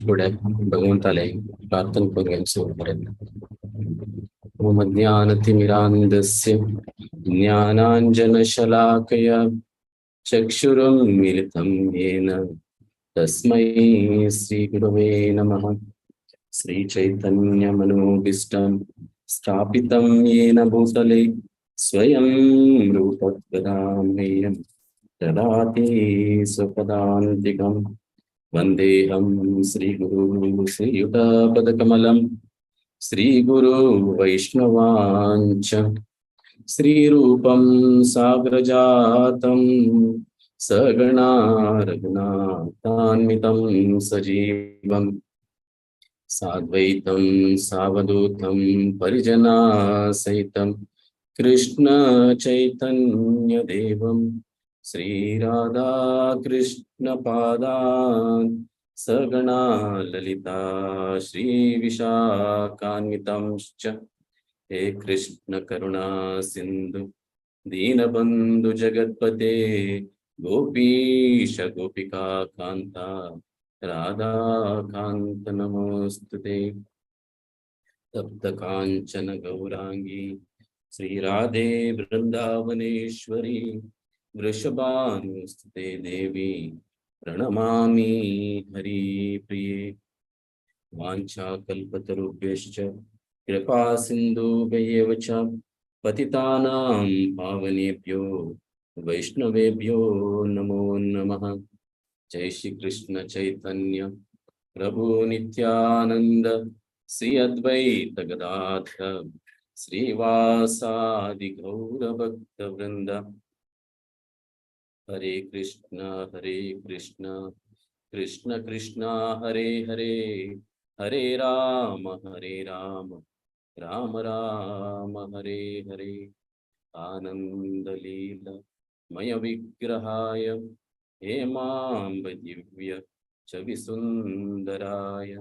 फुडें भगवंताले प्रार्थना करून सुरू करेन. ओम ज्ञानतिमिरान्धस्य ज्ञानाञ्जनशलाकया चक्षुरुन्मीलितं येन तस्मै श्रीगुरवे नमः. श्रीचैतन्यमनोभीष्टं स्थापितं येन भूतले स्वयं रूपं मह्यं ददाति स्वपदान्तिकं. वन्देऽहं श्रीगुरु श्रीयुतपदकमलं श्रीगुरु वैष्णवाञ्च श्रीरूपं साग्रजातं सहगणा रघुनाथान्वितं सजीवम् साद्वैतं सावधूतं परिजनासहितं कृष्ण चैतन्यदेवं श्रीराधाकृष्णपादान् सहगणा ललिता श्रीविशाखान्वितांश्च. हे कृष्ण करुणा सिन्धु दीनबन्धु जगत्पते गोपीश गोपिका कान्ता राधाकान्त नमोऽस्तु. तप्त काञ्चन गौराङ्गी श्रीराधे वृन्दावनेश्वरी वृषभानुसुते देवी प्रणमामि हरिप्रिये. वाञ्छाकल्पतरुभ्यश्च कृपा सिन्धुभ्य एव च पतितानां पावनेभ्यो वैष्णवेभ्यो नमो नमः. जय श्री कृष्ण चैतन्य प्रभु नित्यानंद श्री अद्वैत गदाधर श्रीवासादि गौर भक्त वृंद. हरे कृष्ण हरे कृष्ण कृष्ण कृष्ण हरे हरे, हरे राम हरे राम राम राम हरे हरे. आनंदलीला मय विग्रहाय हेमांब दिव्य छविसुन्दराय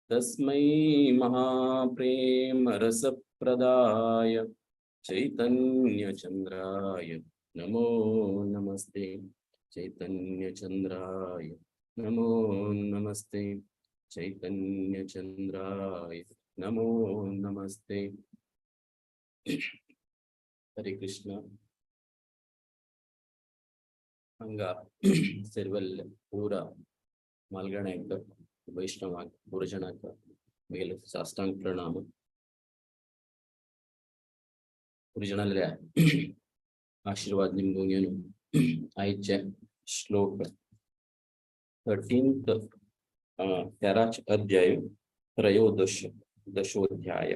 तस्मै महाप्रेमरसप्रदाय चैतन्यचन्द्राय नमो नमस्ते. चैतन्यचन्द्राय नमो नमस्ते. चैतन्यचन्द्राय नमो नमस्ते. हरे कृष्ण. हांगा सेरवल पुरा मालगण्याक, वैष्णवाक, पुरजनाक म्हगेले साष्टांग प्रणाम. पुरजनाल्या आशीर्वाद निमगून घेवन आयचे श्लोक 13th, 13 अध्याय, त्रयोदश दशोध्याय,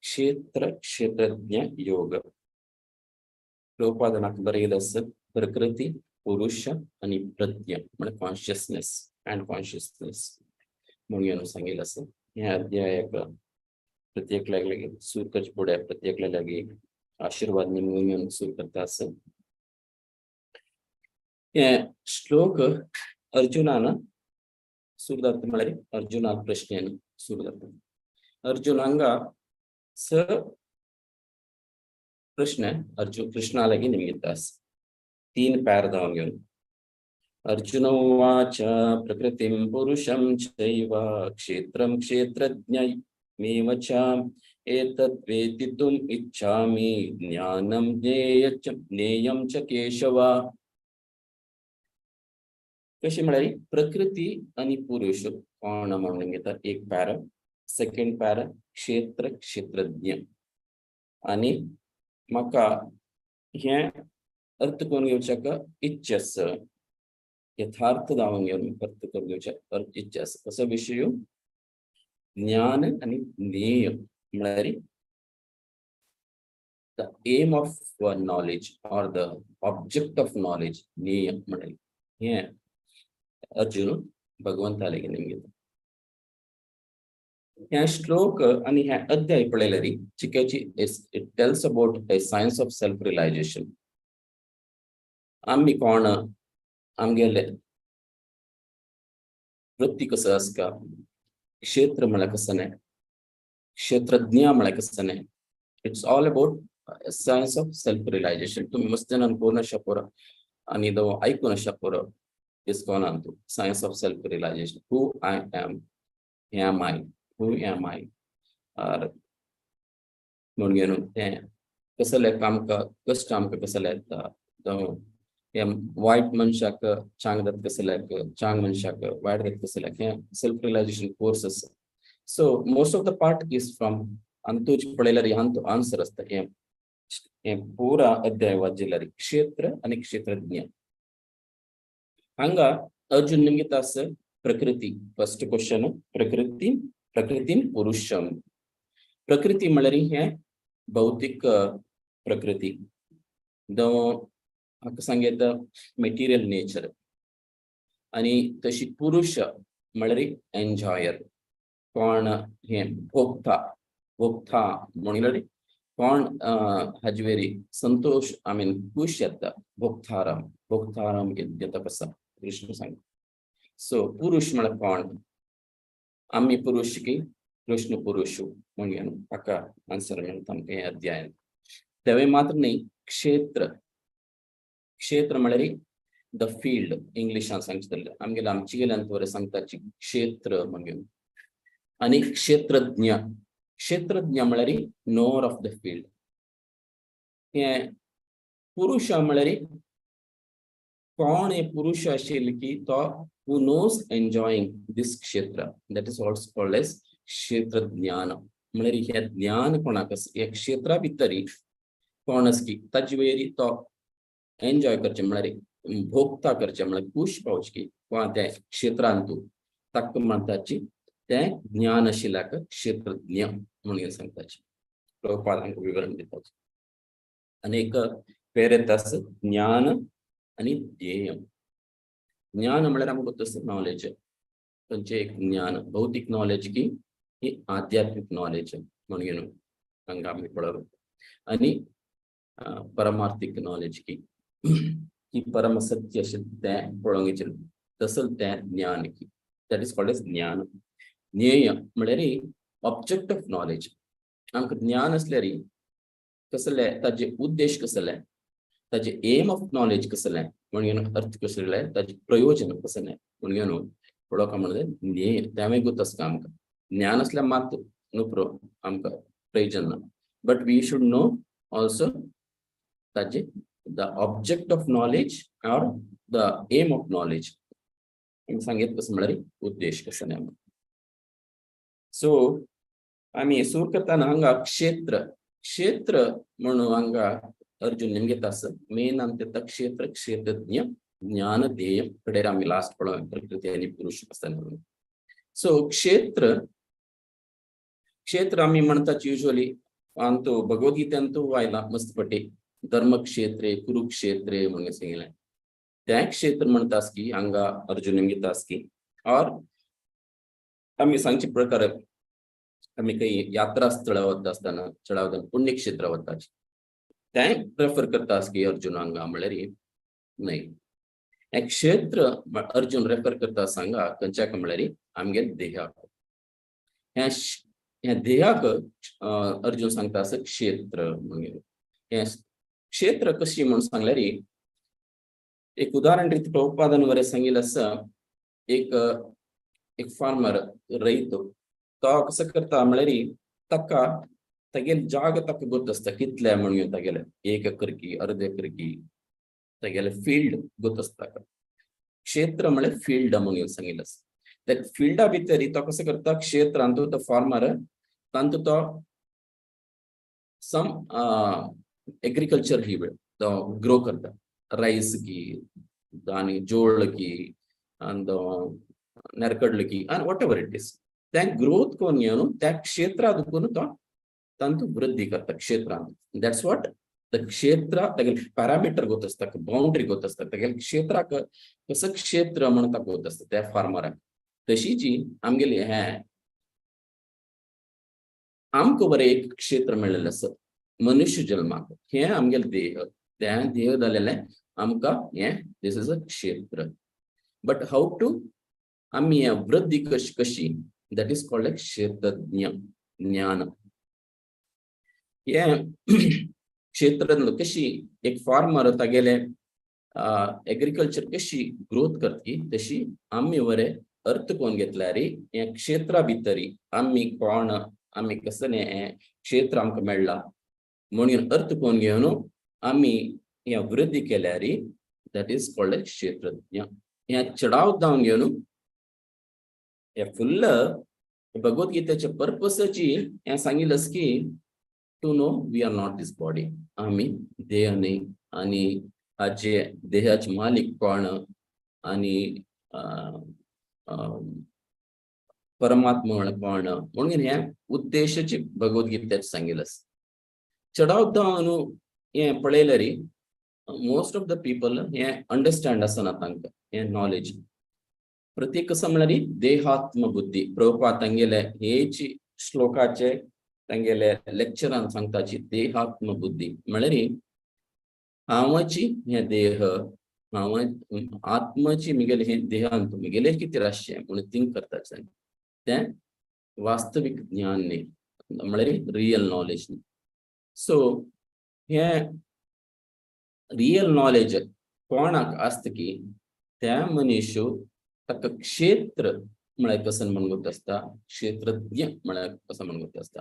क्षेत्र क्षेत्रज्ञ योग. प्रभुपादान बरयलें आसा, प्रकृती, पुरुष आनी प्रज्ञा म्हणजे कॉन्शियसनेस अँड कॉन्शियसनेस म्हणून घेवन सांगिल्लें आसा. ह्या अध्यायाक प्रत्येकल्याक लागीं सुरू करचे फुडें प्रत्येकल्या लागीं आशीर्वाद निमगून घेवन सुरू करता आसा. हे श्लोक अर्जुनान सुरू जाता, म्हळ्यार अर्जुनाक प्रश्नेन सुरू जाता. अर्जुन हांगा स प्रश्न अर्जुन कृष्णा लागीं निमगिता आसा, तीन पॅर धांवन घेवन. अर्जुन उवाच, प्रकृतिं पुरुषं चैव क्षेत्रं क्षेत्रज्ञमेव च एतद्वेदितुम् इच्छामि ज्ञानं ज्ञेय च ज्ञेयं च केशव. कशी म्हळ्यार प्रकृती आनी पुरुष कोण म्हणून घेता एक पॅरा. सेकंड पॅरा, क्षेत्र क्षेत्रज्ञ आनी म्हाका हें अर्थ करून घेवच्याक इच्छा आसा, यथार्थ जावन घेवन अर्थ करून घेवच्या अर्थ इच्छा आसा. कसो विशय? ज्ञान आनी ज्ञेय, म्हळ्यार the aim of knowledge or the object of knowledge, ज्ञेय म्हळ्यार हें अर्जुन भगवंता लागीं निमगिता. ह्या श्लोक आनी ह्या अध्याय पळयल्यार चिक्याची it tells about a science of self realization. आमी कोण, आमगेले वृत्ती कसो आसता, क्षेत्र म्हळ्यार कसं न्हय, क्षेत्रज्ञ म्हळ्यार कसं न्हय. It's all about science of self realization. तुमी मस्त जाणान पळोवन आसा पुरो आनी तो आयकून आसा पुरो. इस्कॉन अंतु science of self realization, who I am, am I, who am I, or म्हणून घेवन तें कसलें आमकां कश्ट आमकां कसलें येता, जावं हें वायट मनशाक चांग जाता कसल्याक, चांग मनशाक वायट जाता कसल्याक, हें सेल्फ रियलायझेशन कोर्स आसा. So most of the part is from अंतूच पळयल्यार हांतू आन्सर आसता. हें हें पुरा अध्याय वाचिल्यार क्षेत्र आनी क्षेत्रज्ञ. हांगा अर्जुन निमगिता आसा प्रकृती. फर्स्ट क्वेश्चन प्रकृती, प्रकृतीन पुरुषम. प्रकृती म्हळ्यार हें भौतीक प्रकृती, जावं हाका सांगयता मेटिरियल नेचर. आनी तशी पुरुष म्हळ्यार एन्जॉयर, कोण हें भोगता, भोगता म्हणल्यार कोण हाजे संतोष, I mean खूश येता. भोक्तारम, भोक्तारम यज्ञ तपसा कृष्ण सांग. सो पुरुष म्हळ्यार कोण? आमी पुरुष की कृष्ण पुरुष म्हणून हाका आन्सर मेळटा आमकां हे अध्यायान. तेवूय मात्र न्ही, क्षेत्र. क्षेत्र म्हळ्यार the field, इंग्लिशान सांगचें जाल्यार आमगेले आमचे गेल्यान बरें सांगताची क्षेत्र म्हणून. आनी क्षेत्रज्ञ, क्षेत्रज्ञ म्हळ्यार नोवर ऑफ the field. हे पुरुष म्हळ्यार कोण? हे पुरुष आशिल्ले की तो who knows enjoying this kshetra, that is also called as क्षेत्रज्ञान. म्हळ्यार हे ज्ञान कोणाक आसा, हे क्षेत्रा भितरी कोण आसा की ताजे वयर तो एन्जॉय करचें, म्हळ्यार भोगता करचें, म्हळ्यार खूश पावचें की कोण त्या क्षेत्रांतू, ताका म्हणटाची तें ज्ञान आशिल्ल्याक क्षेत्रज्ञ म्हणून सांगताची. प्रभुपाद विवरण दिताची. आनी एक पेर येता आसा ज्ञान आनी ध्येय. ज्ञान म्हळ्यार आमकां गोत्त आसा नॉलेज. खंयचें एक ज्ञान? भौतीक नॉलेज की ही आध्यात्मीक नॉलेज म्हणून हांगा आमी पळोवप. आनी परमार्थीक नॉलेज की की परम सत्य अशें तें पळोवंक तसं तें ज्ञान की that is called as ज्ञान. ज्ञेय म्हळ्यार ऑब्जेक्ट ऑफ नॉलेज. आमकां ज्ञान आसल्यार कसलें ताजे उद्देश कसले, ताजे एम ऑफ नॉलेज कसलें म्हणून, अर्थ कसले, ताजें प्रयोजन कसलें म्हणून पळोवप म्हणजे ज्ञेय. तेंवूय गोत आसता आमकां. ज्ञान आसल्यार मात न्हू आमकां प्रयोजन ना, but we should know also ताजे the object of knowledge or the aim of knowledge. आमी सांगीत कसं म्हळ्यार उद्देश कसो न्ही. सो आमी सुरू करताना हांगा क्षेत्र, क्षेत्र म्हणून हांगा अर्जुन निमगेता आसा. मेन आमचे तें क्षेत्र, क्षेत्रज्ञ, ज्ञान, ध्येय कडेन आमी लास्ट पळोवया प्रकृती आनी पुरुष आसतना म्हणून. सो क्षेत्र, क्षेत्र आमी म्हणतात युजली अंतू भगवद्गीतेंतू आयला मस्त पटी, धर्मक्षेत्रे कुरुक्षेत्रे म्हणून सांगितलें. तें क्षेत्र म्हणटा की हांगा अर्जुन निमगिता की और आमी सांगचे प्रकार आमी काही यात्रा स्थळ वता आसतना चडावत पुण्यक्षेत्र वता, तें प्रेफर करता की अर्जुन हांगा म्हणल्यार न्हय. हें क्षेत्र अर्जुन रेफर करता सांगा खंयच्याक म्हणल्यार आमगे देहाक. हें हें देहाक अर्जुन सांगता आसा क्षेत्र म्हणून. हें क्षेत्र कशी म्हणून सांगल्यार एक उदाहरण रीत प्रभुपादान बरें सांगिल्लें आसा. एक एक फार्मर, रैत, तो कसो करता म्हणल्यार ताका तागेले जाग ताका गोत आसता कितले म्हणून, तागेले एक एकर की अर्द एकर की तागेले फिल्ड गोत आसता ताका. क्षेत्र म्हळ्यार फिल्ड म्हणून सांगिल्लें आसा. त्या फिल्डा भितर तो कसो करता, क्षेत्रांत तो फार्मर तांतू तो सम एग्रीकल्चर ही तो ग्रो करता, रायस की आनी जोळ की आनी नेरकडले की आनी what ever it is. त्या ग्रोथ करून घेवन त्या क्षेत्रात करून तो तांतू वृद्धी करता क्षेत्रांत. That's what the क्षेत्र. तागेले पॅरामीटर गोत आसता, बाउंड्री गोत आसता तागेले क्षेत्राक, कसं क्षेत्र म्हणून ताका गोत आसता त्या फार्मराक. तशीच आमगेली हें आमकां बरें एक क्षेत्र मेळिल्लें आसा मनुष्य जल्माक, हें आमगेलें देह. तें देह जालेलें आमकां हें this is a क्षेत्र. बट how to आमी हें वृद्धी कशी कशी, that is called a क्षेत्रज्ञ ज्ञान. हें क्षेत्र कशी एक फार्मर तागेले एग्रीकल्चर कशी ग्रोथ करती तशी आमी वरे अर्थ कोण घेतल्यार हे क्षेत्रा भितरी आमी कोण, आमी कसलें हें क्षेत्र आमकां मेळ्ळां म्हणून अर्थ कोण घेवन आमी हे वृद्धी केल्यार that is called क्षेत्रज्ञ. हे चडाव जावन घेवन हे फुल्ल भगवद्गीतेच्या पर्पसाची हें सांगिल्लें की to know we are not this body. आमी देह न्ही आनी हाचे देहाचे मालीक कोण आनी परमात्मा म्हळ्यार कोण म्हणून हे उद्देशाची भगवद्गीतेत सांगिल्लें. चडावत हें पळयल्यार मोस्ट ऑफ the people हे अंडरस्टँड आसना तांकां हें नॉलेज. प्रत्येक कसं म्हळ्यार देहात्म बुद्धी. प्रभुपाद तांगेले हेची श्लोकाचे तांगेले लेक्चरान सांगताची देहात्म बुद्धी म्हळ्यार हांवाची हे देह, हांव आत्माची मिगेले हे देहांत मिगेले कितें आसचें म्हणून थिंक करता तें वास्तवीक ज्ञान न्ही, म्हळ्यार रियल नॉलेज न्ही. सो हे रियल नॉलेज कोणाक आसता की त्या मनीस ताका क्षेत्र म्हळ्यार कसं म्हणून आसता, क्षेत्रज्ञ म्हळ्यार कसं म्हणून आसता,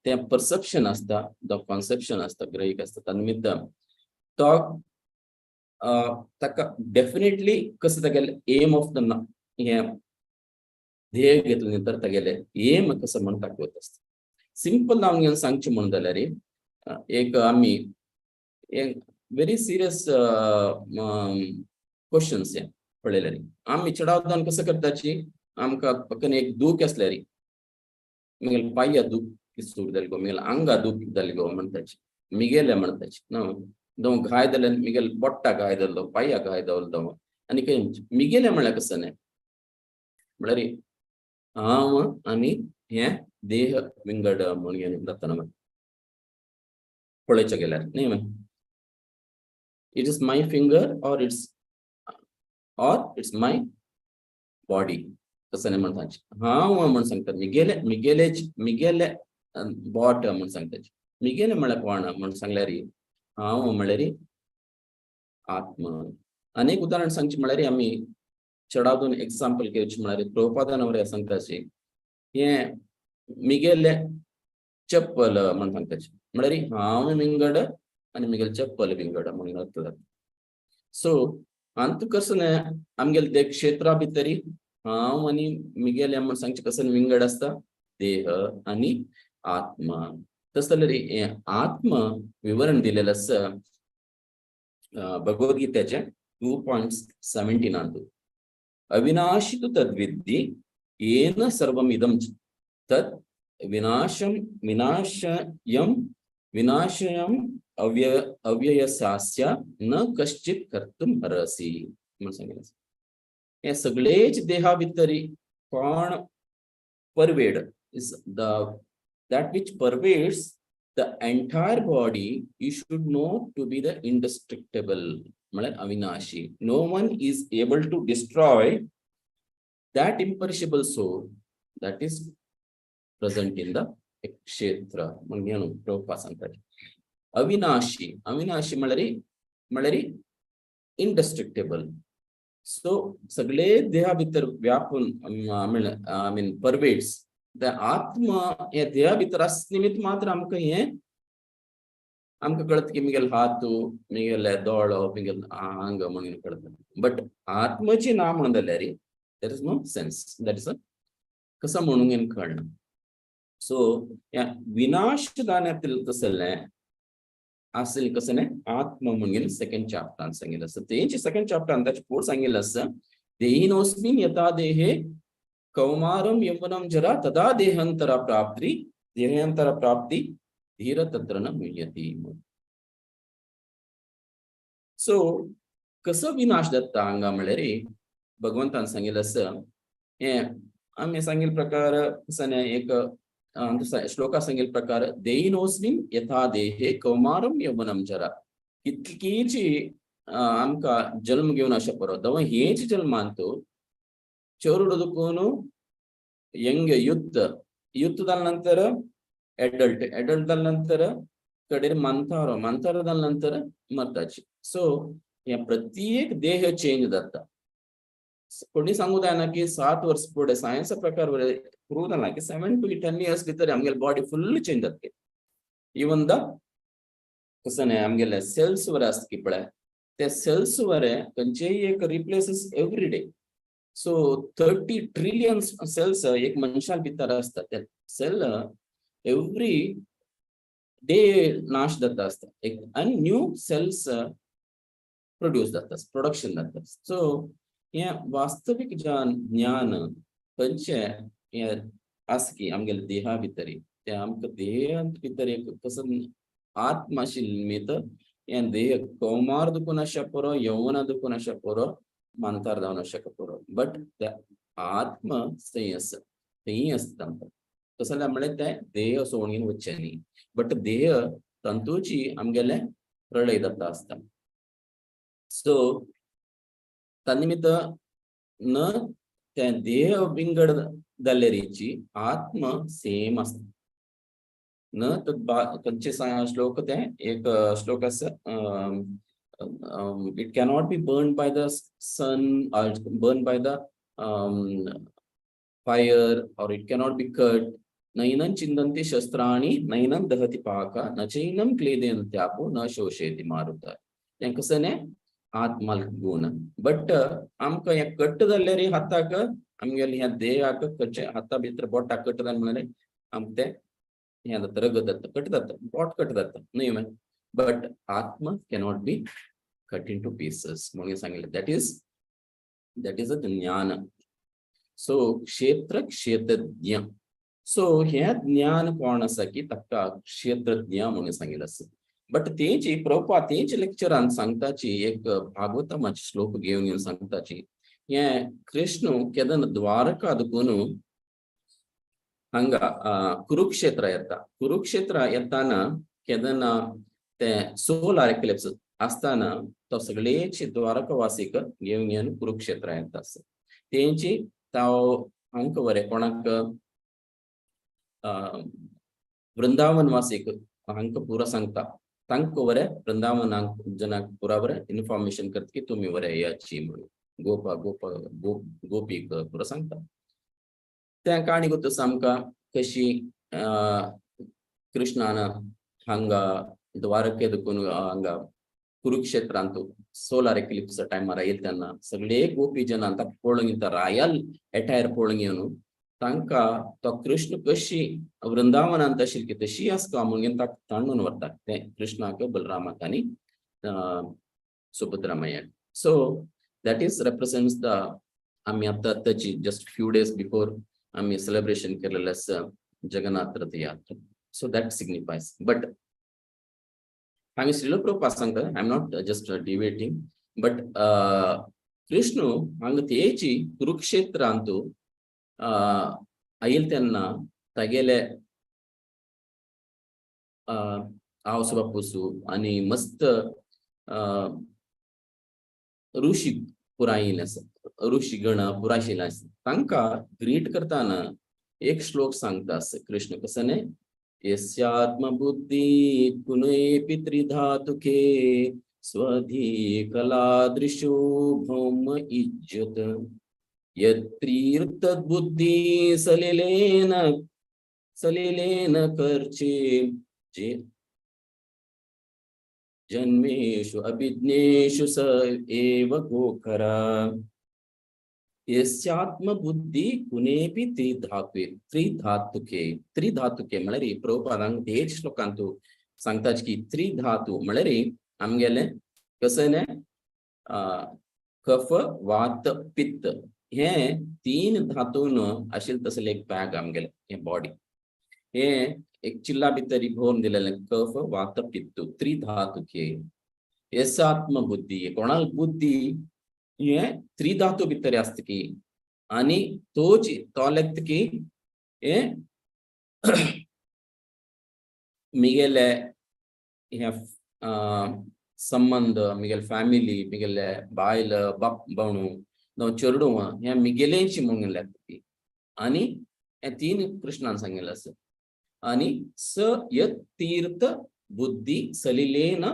तें परसेप्शन आसता, the conception आसता, ग्रहीक आसता. त्या निमित्त तो ताका डेफिनेटली कसं तागेले एम ऑफ the हे ध्येय घेतले नंतर तागेले एम कसं म्हणून दाखवत आसता. सिंपल हांव घेवन सांगचें म्हणून जाल्यार एक आमी एक व्हेरी सिरियस क्वेश्चन्स हे पळयल्यार आमी चडावतान कसं करताची, आमकां फक्त एक दूख आसल्यार मिगेले पांया दूख सुरू जाली गो, मिगेले आंगा दूख जाली गो म्हणटाची, मिगेले म्हणटाची ना दव घाय जाल्यार मिगेले बोट्टा घाय जाल्लो, पांया घाय जालो दव आनी खंय मिगेले म्हळ्यार कसं न्ही, म्हळ्यार हांव आनी हें देह विंगड म्हणून जाता पळोवच्या गेल्यार न्ही. It is my finger or it's my body तसं नाही म्हणतात. हांव म्हणून सांगतात मिगेले मिगेले मिगेले बोट म्हणून सांगतात. मिगेले म्हळ्यार कोण म्हणून सांगल्यार हांव म्हळ्यार आत्मा. अनेक उदाहरण सांगचें म्हळ्यार आमी चडावून एक्झाम्पल घेवचें म्हळ्यार प्रभुपादान वरी सांगताची हें मिगेले चप्पल म्हणून सांगताची, म्हळ्यार हांव विंगड आनी मिगेले चप्पल विंगड म्हणून अर्थ जाता. सो अंत कसं आमगेले ते क्षेत्रा भितरी हांव आनी मिगेले म्हण सांगचें कसं विंगड आसता देह आनी आत्मा. तसं जाल्यार हें आत्म विवरण दिलेलें आसा भगवद्गीतेचें 2.17. अविनाशी तु तद्विद्धि येन सर्वमिदं तत् विनाशं विनाशयं विनाशयम् अव्ययस्यास्य न कश्चित कर्तुम अर्हसि म्हणून सांगितलं. हे सगळेच देहा भितरी कोण pervade is the that which pervades the entire body, you should know to be the indestructible म्हळ्यार अविनाशी. No one is able to destroy that imperishable soul that is present in the क्षेत्र म्हणून घेवन प्रभुपाद सांगतात. अविनाशी, अविनाशी म्हळ्यार म्हळ्यार इनडिस्ट्रक्टेबल. सो सगळे देहा भितर व्यापून, I mean परवेड्स the आत्मा. हे देहा भितर आस निमित्त मात्र आमकां हें आमकां कळत की मिगेल हात, मिगेले दोळो, मिगेल आंग म्हणून कळत. बट आत्माची ना म्हणून जाल्यार there is no sense, that is a कसं म्हणून कळना. सो ह्या विनाश जाण्यातील तसलें असेल कसं नाही आत्मा म्हणून सेकंड चॅप्टरान सांगितलं आसा. तेंचे सेकंड चॅप्टरान ताचे फुडें सांगिल्लें आसा, देहिनोस्मिन यथा देहे कौमारम यौवनम जरा तदा देहांतर प्राप्ती देहांतर प्राप्ती धीर तत्र न मुह्यति. सो कसो विनाश जाता हांगा म्हळ्यार भगवंतान सांगिल्लें आसा. हें आमी सांगिल्ले प्रकार कसं एक श्लोका सांगिल्ले प्रकार, देहिनोस्मिन यथा देहे कौमारम यौवनम जरा, कितकीची आमकां जल्म घेवन अशें पुरो दव हेच जल्मांत चेरडूं दुखून यंग युथ, युथ जाल्या नंतर एडल्ट, एडल्ट जाल्या नंतर कडेर म्हांतारो, म्हांतारो जाल्या नंतर मरताची. सो हें प्रत्येक देह चेंज जाता. कोणी सांगू जायना की 7 वर्स फुडें, सायन्सा प्रकार प्रूव जाला की 7 टू 10 इयर्स भितर आमगेले बॉडी फुल्ल चेंज जातली. इवन the कसं न्हय, आमगेले सेल्स वर आसता की पळय, ते सेल्स वरे खंयचेय एक replaces every day. So 30 trillion cells एक मनशा भितर आसता. ते सेल एवरी डे नाश जाता आसता एक आनी न्यू सेल्स प्रोड्यूस जाता, प्रोडक्शन जाता. सो हें वास्तवीक ज्ञान, ज्ञान खंयचें हें आसा की आमगेले देहा भितर, ते आमकां देहांत भितर एक कसो आत्मा आशिल्ली. हें देह कौमार दुखून आसच्या पुरो, यौवना दुखून आसच्या पुरो, मानतार जावन आसच्या पुरो, बट ते आत्मा थंय आसा, थंय आसता आमकां. तसें जाल्यार म्हळ्यार तें देह सोडून वचचें न्ही, बट देह तांतूची आमगेलें प्रलय जाता आसता. सो त्या निमित्त न तें देह विंगड जाल्लेरीची आत्मा सेम आसता. न तत् खंयचे श्लोक ते एक श्लोक आसा, it cannot be burned by the sun or burned by the fire or it cannot be cut. नैनं छिन्दन्ति शस्त्राणि, नैनं दहति पावकः, न चैनं क्लेदयन्त्यापो, न शोषयति मारुतः. हें कसं न्ही आत्माल गुण. बट आमकां हें कट्ट जाल्यार हाताक आमगेले ह्या देहाक खंयचे हाता भितर बोटाक कट जालें म्हणल्यार आमकां तें हें जाता, रगत जाता, कट जाता, बोट कट जाता न्हय? बट आत्मा cannot be cut in to pieces म्हणून सांगितलें. That is a ज्ञान. सो क्षेत्र क्षेत्रज्ञ. सो हें ज्ञान कोण आसा की ताका क्षेत्रज्ञ म्हणून सांगिल्लें आसा. बट तेची प्रभुपाद तेच लेक्चरान सांगताची, एक भागवतमाचे श्लोक घेवन येवन सांगताची, हें कृष्ण केदन द्वारका दुकून हांगा कुरुक्षेत्र येता. कुरुक्षेत्र येताना केदना ते सोलार एक्लिप्स आसताना तो सगळेची द्वारकावासीक घेवन येवन कुरुक्षेत्र येता आसा. तेंची तो हांकां बरें कोणाक वृंदावन वासीक हांकां पुरो सांगता, तांकां बरें वृंदावनाक जनाक पुरा बरें इन्फॉर्मेशन करता की तुमी बरें येयाची म्हणून. गोपा गोपा गोपीक पुरो सांगता. त्या काणी गोत आसा आमकां कशी कृष्णान हांगा द्वारके दुकून हांगा कुरुक्षेत्रांत सोलार एक्लिप्स टायमार आयले तेन्ना सगळे गोपी जनां ताका पळोवंक येता, रायल एटायर पळोवंक येवन तांकां तो कृष्ण कशी वृंदावनांत आशिल्ली की तशी आसता म्हणून ताका तांडून व्हरता ते कृष्णाक, बलरामाक आनी सुभद्रामयाक. So that is represents the आमी आतां आतांची जस्ट फ्यू डेज बिफोर आमी सेलिब्रेशन केलेलें आसा जगन्नाथ रथ यात्रा. So that signifies. But हांगा श्रील प्रभुपाद सांगता, I am not just deviating, but Krishna हांगा तेची कुरुक्षेत्रांतु आयल तेन्ना तागेले आवस बापूसू आनी मस्त ऋषी पुराय आसा, ऋषी गण पुराय आसा, तांकां ग्रीट करताना एक श्लोक सांगता आसा कृष्ण. कसं न्ही, यस्यात्मबुद्धी कुनेपि त्रिधातुके स्वधी कलादृशो भौम इज्जत यत्तीर्थबुद्धी सलिलेन सलिलेन कर्चे जे जन्मेषु अभिज्ञेषु स एव गोखरा. यस्यात्मबुद्धी कुनेपि त्रिधातुके, त्रिधातुके, त्रिधातुके म्हळ्यार प्रभुपादांक तेच श्लोकांतु सांगता की त्रिधातू म्हळ्यार आमगेले कसं न्ही कफ, वात, पित्त हे तीन धातून आशिल्ले तसले एक बॅग आमगेले हे बॉडी. हे एक चिल्ला भितर भरून दिलेले कफ, वात, पित्त, त्रिधातुके. यस्यात्म बुद्धी, कोणाक बुद्धी हे त्रिधातू भितर आसता की आनी तोच तो लेखता की हे मिगेले हे संबंध, मिगेले फॅमिली, मिगेले बायल, बाप, बावणू जावं चेडूं हे मिगेलेची म्हणून लेखता की. आनी हे तीन कृष्णान सांगिल्लें आसा. आनी स यत् तीर्थ बुद्धी सलिलेन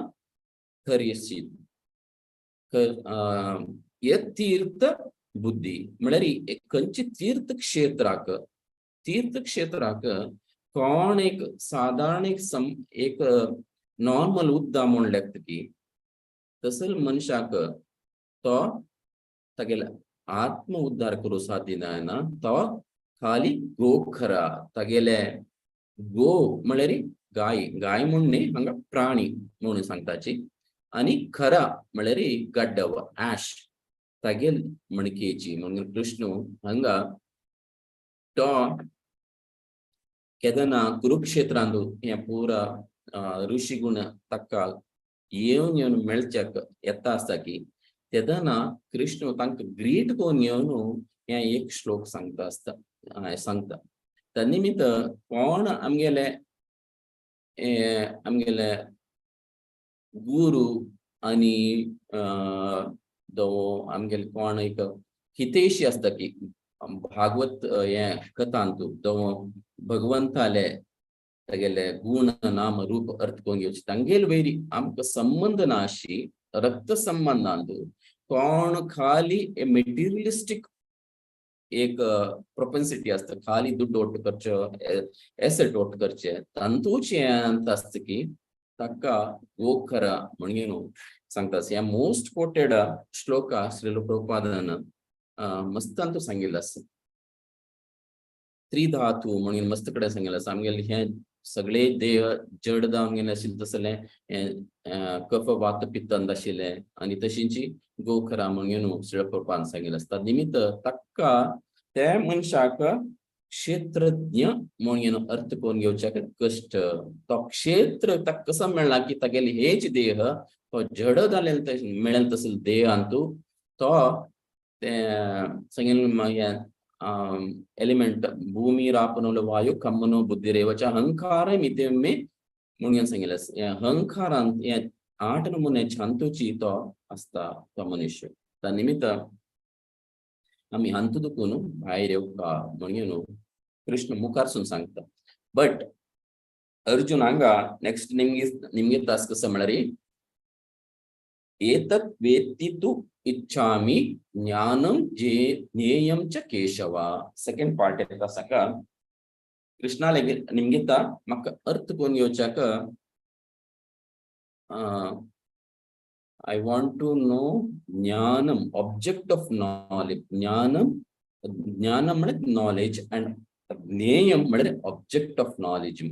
करियसी. यतीर्थ बुद्धी म्हळ्यार खंयचे तीर्थ क्षेत्राक, तीर्थ क्षेत्राक कोण एक सादारण एक सम एक नॉर्मल उद्दा म्हूण लेखता की तसल मनशाक तो तागेले आत्म उद्धार करूं साध्य जायना. तो खाली गोखरा तागेले, गो म्हळ्यार गाय, गाय म्हूण न्ही, हांगा प्राणी म्हणून सांगताची, आनी खरा म्हळ्यार गड्डव ऍश तागेल मणकेची. म्हणून कृष्ण हांगा तो केदना कुरुक्षेत्रांत हें पुरा ऋषी गुण ताका येवन येवन मेळच्याक येता आसता की तेदना कृष्ण तांकां ग्रीट करून येवन हें एक श्लोक सांगता आसता, सांगता. त्या निमित्त कोण आमगेले आमगेले गुरु आनी आमगेले कोण एक हितेशी आसता की भागवत हें कथांतु भगवंताले तागेले गुण नाम रूप अर्थ करून घेवचे, तांगेल वैरी आमकां संबंद ना अशी रक्त संबंधांतु कोण खाली मेटिरियलिस्टीक एक प्रोपेन्सिटी आसता, खाली दुड्ड ಒಟ್ಟು करचो, एसेट ಒಟ್ಟು करचे, तांतूच हें आसता की ताका गोखर म्हणून सांगता. ह्या मोस्ट कोटेड श्लोका श्रील प्रभुपादान मस्त अंतू सांगिल्लें आसा. त्रिधातू म्हणून मस्त कडेन सांगिल्लें आसा. आमगेले हें सगळे देह जड जावन गेले आशिल्लें तसलें हें कफ वात पित्तंत आशिल्लें आनी तशींची गोखरा म्हणून श्रील प्रभुपादान सांगिल्लें आसता. निमित्त ताका त्या मनशाक क्षेत्रज्ञ म्हणून अर्थ करून घेवच्याक कश्ट. तो क्षेत्र ताका कसो मेळ्ळा की तागेले हेच देह तो जड जालेले मेळेल तसले देहांतू तो ते सांगेल एलिमेंट भूमी रापनोल वायु खम्मनो बुद्धिरेवच अहंकार मिते म्हणून सांगिल्लें. अहंकारान हे आठ नमुने छांतुची तो आसता तो मनुष्य. त्या निमित्त आमी हांतू दुखून भायर येवका म्हणून कृष्ण मुखारसून सांगता. बट अर्जुन हांगा नेक्स्ट निमगे निमगे तास कसो म्हळ्यार एतत् वेत्ति तु इच्छामि ज्ञानं जे ज्ञेयं च केशव. सेकंड पार्ट येता साका कृष्णाले निमगिता म्हाका अर्थ करून घेवच्याक I want to know ज्ञानम, ऑब्जेक्ट ऑफ नॉलेज. ज्ञानम, ज्ञानम म्हळ्यार नॉलेज अँड ज्ञेयम म्हळ्यार object of knowledge.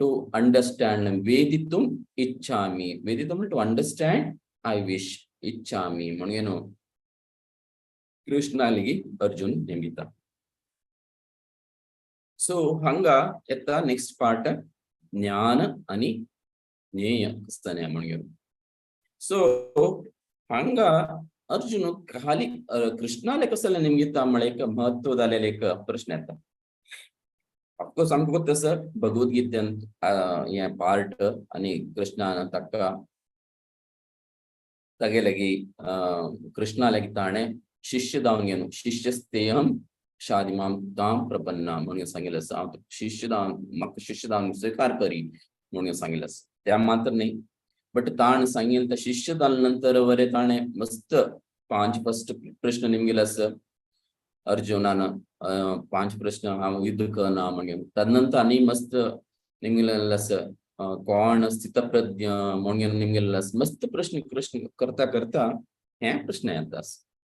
To understand वेदितुम इच्छामि, वेदितुम टू अंडरस्टँड, I wish, इच्छामि म्हणून कृष्णालिगी अर्जुन नेमिता. सो हांगा येता नेक्स्ट पार्ट ज्ञान आणि ज्ञेय आसतलें म्हणून. सो हांगा अर्जुन खाली कृष्णाले कसले निमगिता म्हळ्यार एक महत्व जालेले एक प्रश्न येता. ऑफकोर्स आमकां गोत्त आसा भगवद्गीतेंत हें पार्ट आनी कृष्णान ताका तागे लागीं कृष्णा लागीं ताणें शिष्य जावन घेवन शिष्यस्तेहम शादिमाम ताम प्रपन्ना म्हणून सांगिल्लें आसा. हांव शिष्य जावन म्हाका शिष्य जावन स्विकार करी म्हणून सांगिल्लें आसा. त्या मात्र न्ही, बट ताणें सांगिल्लें त्या शिष्य जाल्या नंतर वरे ताणें मस्त पांच फर्स्ट प्रश्न निमगिले आसा अर्जुनान, पांच प्रश्न, हांव युद्ध करना म्हणून. तदनंतर आनी मस्त निमगिल्लें आसा, कोण स्थितप्रज्ञ म्हणून निमगिल्लें आसा. मस्त प्रश्न कृष्ण करता करता हे प्रश्न येता.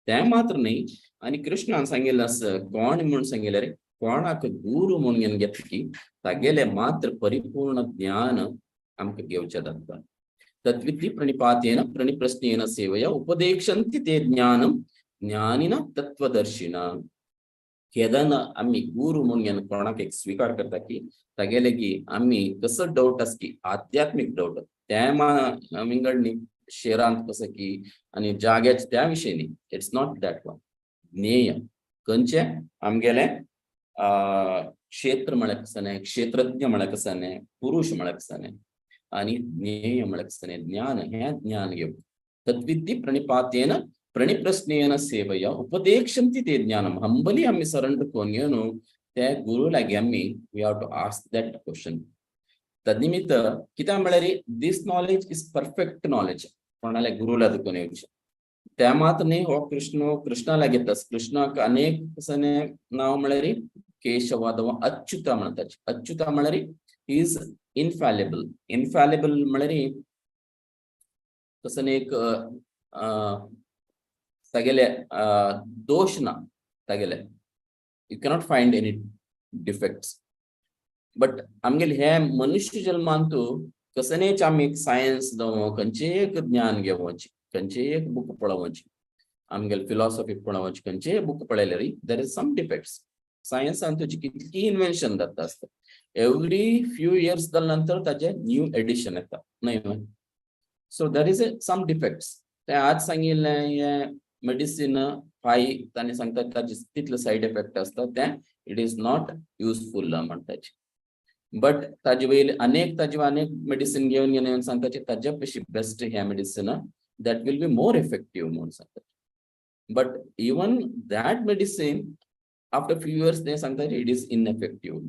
तें मात्र न्ही, आनी कृष्णान सांगिल्लें आसा कोण म्हणून सांगिल्लें रे, कोणाक गुरू म्हणून घेतली की तागेलें मात्र परिपूर्ण ज्ञान आमकां घेवचें जाता. तद्विद्धि प्रणिपातेन प्रणिप्रश्नेन सेवया उपदेक्षन्ति ते ज्ञानम ज्ञानिन तत्वदर्शिन. केदना आमी गुरू म्हणून कोणाक एक स्विकार करता की तागेले की आमी कसो डाउट आसा की आध्यात्मीक डाउट त्या विंगड न्ही, शहरांत कसं की आनी जाग्याचे त्या विशय न्ही, it's not that one. ज्ञेय खंयचे आमगेले क्षेत्र म्हळ्यार कसं न्ही, क्षेत्रज्ञ म्हळ्यार कसं न्ही, पुरुष म्हळ्यार कसं न्ही, आनी ज्ञेय म्हळ्यार कसं न्ही, ज्ञान, हें ज्ञान घेवप. तद्विद्धि प्रणिपातेन प्रणिप्रश्नेन सेवया उपदेक्षन्ति ते ज्ञानम. हंबली आमी सरेंडर करून घेवन त्या गुरू लागीं आमी we have to ask that question. तदनिमित्त कित्याक म्हळ्यार this knowledge is perfect knowledge कोणाल्या गुरूला दुखून येवचें. त्या मात न्ही, हो कृष्ण कृष्णा घेता. कृष्णाक अनेक सने नांव म्हळ्यार केशव अथवा अच्युत म्हणतात. अच्युत म्हळ्यार is इनफॅलेबल. इनफॅलेबल म्हळ्यार तसं एक तागेले दोश ना तागेले, you cannot find any defects. But आमगेले हे मनुष्य जन्मांतु कसनेच आमी सायन्स जावं, खंयचेय एक ज्ञान घेवची, खंयचेय एक बुक पळोवची, आमगेले फिलॉसॉफी पळोवची, खंयचेय बुक पळयल्यार there is some defects. सायन्सान तुजी कितली इन्व्हेन्शन जाता आसता, एवरी फ्यू इयर्स जाल्या नंतर ताजे न्यू एडिशन येता न्हय? So there is a some defects. ते आज सांगिल्लें हें मेडिसीन फाय तांणी सांगता, ताजे तितले सायड इफेक्ट आसता, तें it is not useful म्हणटाचे. बट ताजे वयले अनेक, ताजे अनेक मेडिसीन घेवन घेवन सांगताचे, ताज्या पेक्षा बेस्ट ह्या medicine, that will be more effective म्हणून सांगता. But even that medicine, after few years ते सांगता it is ineffective.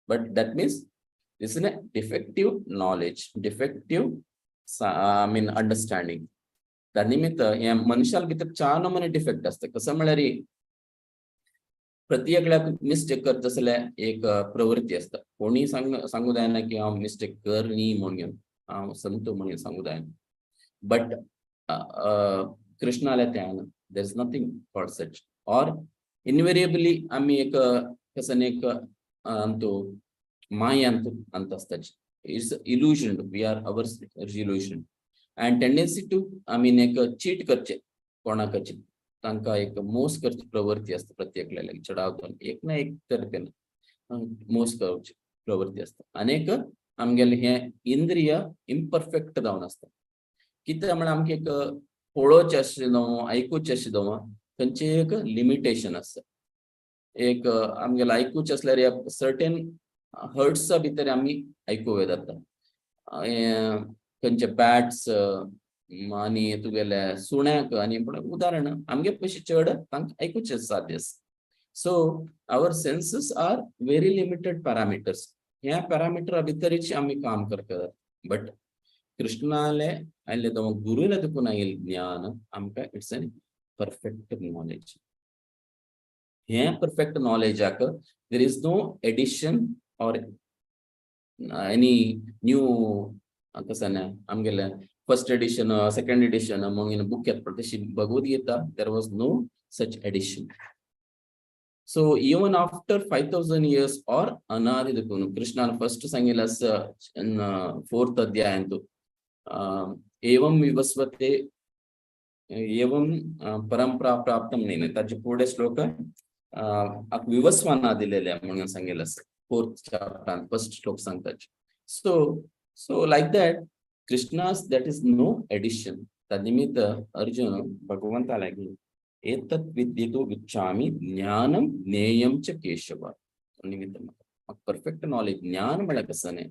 But that means this is a defective knowledge, defective, I mean, understanding. त्या निमित्त हे मनशाल भितर चार नमुने डिफेक्ट असता. कसं म्हळ्यार प्रति एकल्याक मिस्टेक करता जाल्यार एक प्रवृत्ती आसता. कोणी सांग सांगू जायना की हांव मिस्टेक कर न्ही म्हणून, हांव संत म्हणून सांगू जायना. बट कृष्णाल्या तें ना, there is nothing for such. Or invariably आमी एक कसं एक अंतु माया अंत अंत आसताची, it's illusion, we are our illusion and tendency to, I mean, एक चीट करचे कोणाकाची, तांकां एक मोस करची प्रवृत्ती आसता. प्रत्येकल्याक चडाव करून एक ना एक तरेन मोस करची प्रवृत्ती आसता. आनीक आमगेलें हें इंद्रिय इम्परफेक्ट जावन आसता. कितें म्हळ्यार आमकां एक पळोवचें आशिल्लें जावं, आयकुचें आशिल्लें जावं, खंयचें एक लिमिटेशन आसता. एक आमगेलें आयकुचें आसल्यार सर्टेन हर्ट्सा भितर आमी आयकूं जाता. खंयचे बॅट्स आनी तुगेले सुण्याक आनी उदाहरण आमगे पयशे चड तांकां आयकुचें साध्य आसा. So our senses are very limited parameters. ह्या पॅरामिटरा भितरीच आमी काम करतात. बट कृष्णाले आयले तो गुरुले देखून आयिल्लें ज्ञान आमकां, it's N perfect knowledge. हे perfect नॉलेजाक there is no addition or any new. कसं ना आमगेले फर्स्ट एडिशन, सेकंड एडिशन म्हणून बुक येता, तशी Bhagavad Gita there was no such addition. So even after 5000 years or अनादि देखून कृष्णान फर्स्ट सांगितलं असं फोर्थ अध्यायांतु, एवं विवस्वते एवं परंपरा प्राप्तम. न्ही, ताचे फुडें श्लोक विवस्वाना दिलेले म्हणून सांगितलं असं फोर्थ चॅप्टरान फर्स्ट श्लोक सांगता. So like that Krishna's, that is no addition. त्या निमित्त अर्जुन भगवंता लागीं एतत् विदितुम् इच्छामि ज्ञानं ज्ञेयं च केशव निमित्त म्हाका परफेक्ट नॉलेज, ज्ञान म्हळ्यार कसं न्ही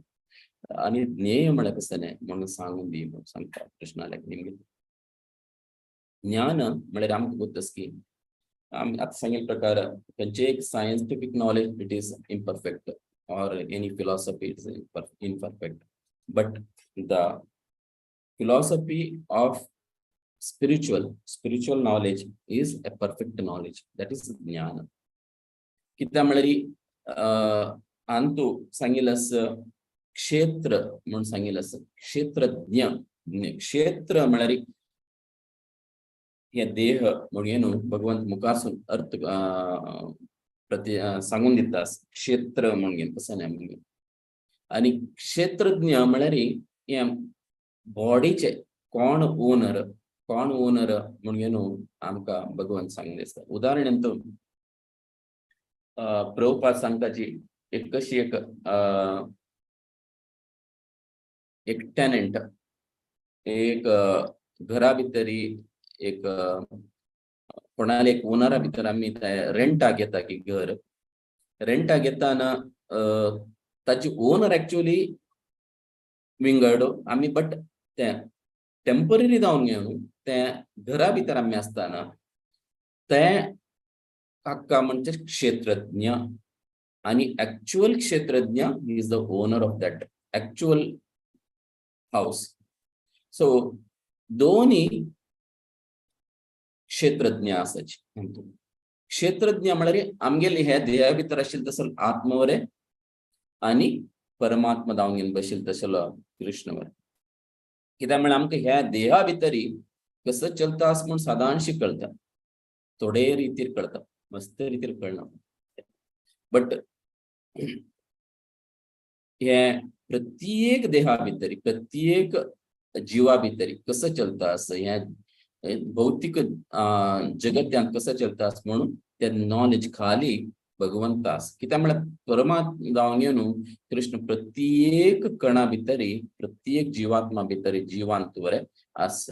आणि ज्ञेय म्हळ्यार कसं न्ही म्हणून सांगून दी म्हणून सांगता कृष्णाला. निमित्त ज्ञान म्हळ्यार आमकां गोत की आमी आतां सांगिल्ले प्रकार खंयचे एक scientific knowledge, it is imperfect, or any philosophy is imperfect, but the philosophy of spiritual knowledge is a perfect knowledge. That is ज्ञान. कित्या म्हळ्यार अंतु सांगिल्लें आसा, क्षेत्र म्हणून सांगिल्लें आसा, क्षेत्रज्ञ. क्षेत्र म्हळ्यार हे देह म्हणून न्हू, भगवंत मुखारसून अर्थ प्रति सांगून दिता क्षेत्र म्हणून तसं न्हय म्हणून. आणि क्षेत्रज्ञ म्हळ्यार हे बॉडीचे कोण ओनर, कोण ओनर म्हणून न्हू आमकां भगवंत सांगून दिसता. उदाहरणार्थ प्रभुपाद सांगताची एक कशी एक एक टेनंट एक घरा भितरी एक कोणाले एक ओनरा भितर आमी रेंटाक घेता की घर रेंटाक घेताना ताची ओनर एक्चुअली विंगड आमी, बट ते टेंपररी जावन घेवन ते घरा भितर आमी आसतना ते काका म्हणजे क्षेत्रज्ञ आणि ऍक्च्युअल क्षेत्रज्ञ is the owner of that actual house. So दोन्ही क्षेत्रज्ञ आसाची म्हणतो. क्षेत्रज्ञ म्हळ्यार आमगेले ह्या देहा भितर आशिल्ले तसो आत्मवरे आनी परमात्मा जावन घेवन बशिल्ले तसलो कृष्ण वरे. कित्याक म्हळ्यार आमकां ह्या देहा भितरी कसो चलता आस म्हूण सादारणशी कळटा, थोडे रितीर कळटा, मस्त रितीर कळना. बट हे प्रत्येक देहा भितरी, प्रत्येक जिवा भितरी कसो चलता आस, ह्या भौतिक जगत्यांत कसो चलता आस म्हणून ते नॉलेज खाली भगवंत आस. कित्याक म्हळ्यार परमात्मा जावन न्हू कृष्ण प्रत्येक कणा भितरी, प्रत्येक जिवात्मा भितरी जिवांत बरे आस.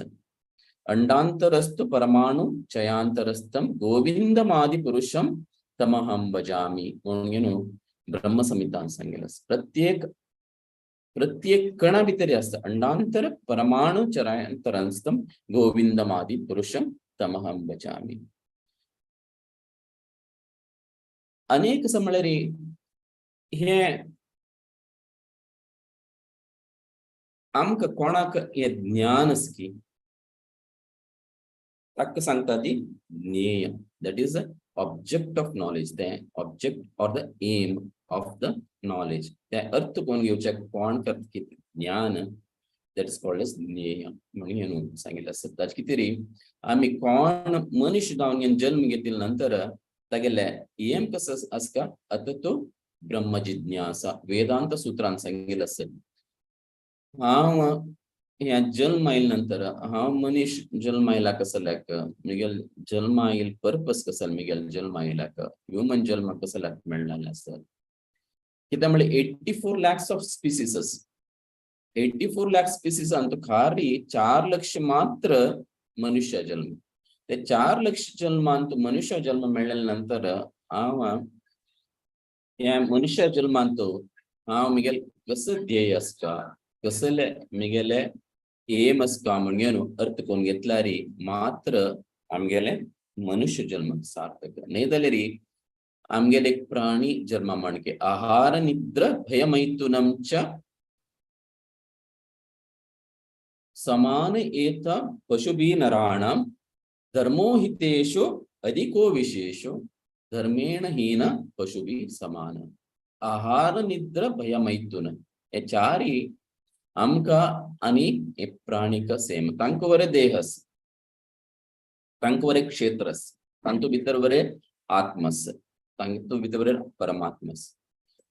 अंडांतरस्तु परमाणु चयांतरस्थम गोविंदमादि पुरुषम तमहं भजामि म्हणून न्हू ब्रह्मसंहितान सांगेल. प्रत्येक प्रत्येक कणा भितरी आसता. अंडांतर परमाणु चरांतरस्थम गोविंदमादि पुरुषम तमहं भजामि. अनेक म्हळ्यार हे आमकां कोणाक हे ज्ञान आसा की ताका सांगता ती ज्ञेय. That is the object of knowledge. तें object or the aim of the knowledge. तें अर्थ कोण घेवचें, कोण करता कितें ज्ञान, that is called as ज्ञेय म्हणून न्हू सांगिल्लें आसा. ताचे कितें री आमी कोण मनीस जावन जल्म घेतले नंतर तागेले एम कसो आसता, आतां तो ब्रह्म जिज्ञासा वेदांत सुत्रान सांगिल्लें आसा. हांव ह्या जल्म आयले नंतर हांव मनीस जल्म आयला कसल्याक, मिगेल जल्म आयल पर्पस कसो, मिगेल जल्म आयलाक ह्युमन जल्म कसल्याक मेळ्ळेलें आसा. कित्याक म्हळ्यार 84 lakhs of species, 84 lakh species अंतु खाली 4 लक्ष मात्र मनुष्य जल्म. ते 4 लक्ष जल्मांत मनुष्य जल्म मेळ्ळे नंतर हांव ह्या मनुष्य जल्मांत हांव मिगेल कसो ध्येय आसता, कसले मिगेले एम आसता म्हणून अर्थ कोण घेतल्यार मात्र आमगेले मनुष्य जल्म सार्थक. न्हय जाल्यार आमगेले प्राणी जन्म माणके आहार निद्र भयमैथुनम च समान एत पशुभी नराणां धर्मोहितेषु अधिको विशेषो धर्मेण हीन पशुभी समान. आहार निद्र भयमैथुन हे चारी आमकां आनी हे प्राणीक सेम. तांकां वरे देह आसा, तांकां वरे क्षेत्र आसा, तांतू भितर वरे आत्म आसा, तांतू भितर वरे परमात्मा आसा.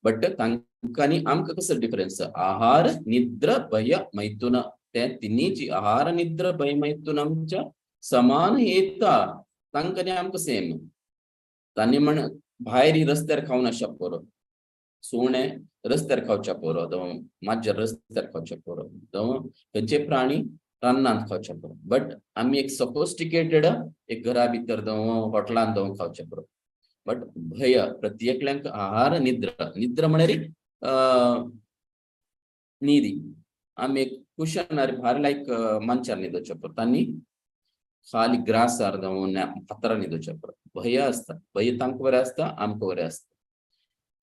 बट तांकां आनी आमकां कसो डिफरन्स? आहार निद्र भय मैथुन ते तिन्हीची आहार निद्र भय मैथुनमच्या समान येता. तांकां आनी आमकां सेम. तांणी म्हण भायर रस्त्यार खावन आसच्या पुरो, सुणे रस्त्यार खावच्या पुरो, जावं माजर रस्त्यार खावच्या पुरो, जावं खंयचे प्राणी रानांत खावच्या पुरो. बट आमी एक सफोस्टिकेटेड एक घरा भितर जावं हॉटेलांत जावं खावच्या पुरो. बट भय प्रत्येकल्यांक आहार निद्रा, निद्रा म्हळ्यार न्हिदी. आमी एक कुशनार भायर लायक मनशान न्हिदोवच्या पुरो, तांणी खाली ग्रासार जावं फातरार न्हिदोवच्या पुरो. भय आसता, भय तांकां बरें आसता, आमकां बरें आसता.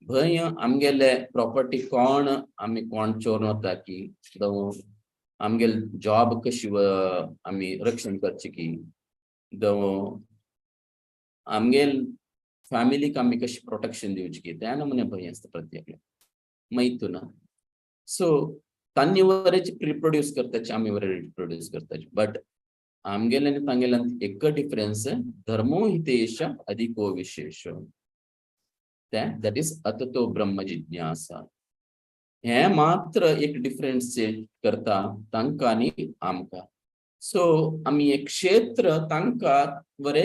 भंय आमगेले प्रॉपर्टी कोण आमी कोण चोरून वता की, जावं आमगेले जॉब कशी आमी रक्षण करची की, जावं आमगेल फॅमिलीक आमी कशी प्रोटेक्शन दिवची की, त्या नमुने भंय आसता प्रत्येकल्या मैथुन. सो तांणी वरेच रिप्रोड्यूस करताचे, आमी वरे रिप्रोड्यूस करताचे. बट आमगेले आनी तांगेल्यान एक डिफरन्स, धर्मो हितेश अधिको विशेष. That is अततो ब्रह्म जिज्ञासा. हे मात्र एक डिफरन्स करता तांकां आनी आमकां. सो आमी एक क्षेत्र तांकां बरे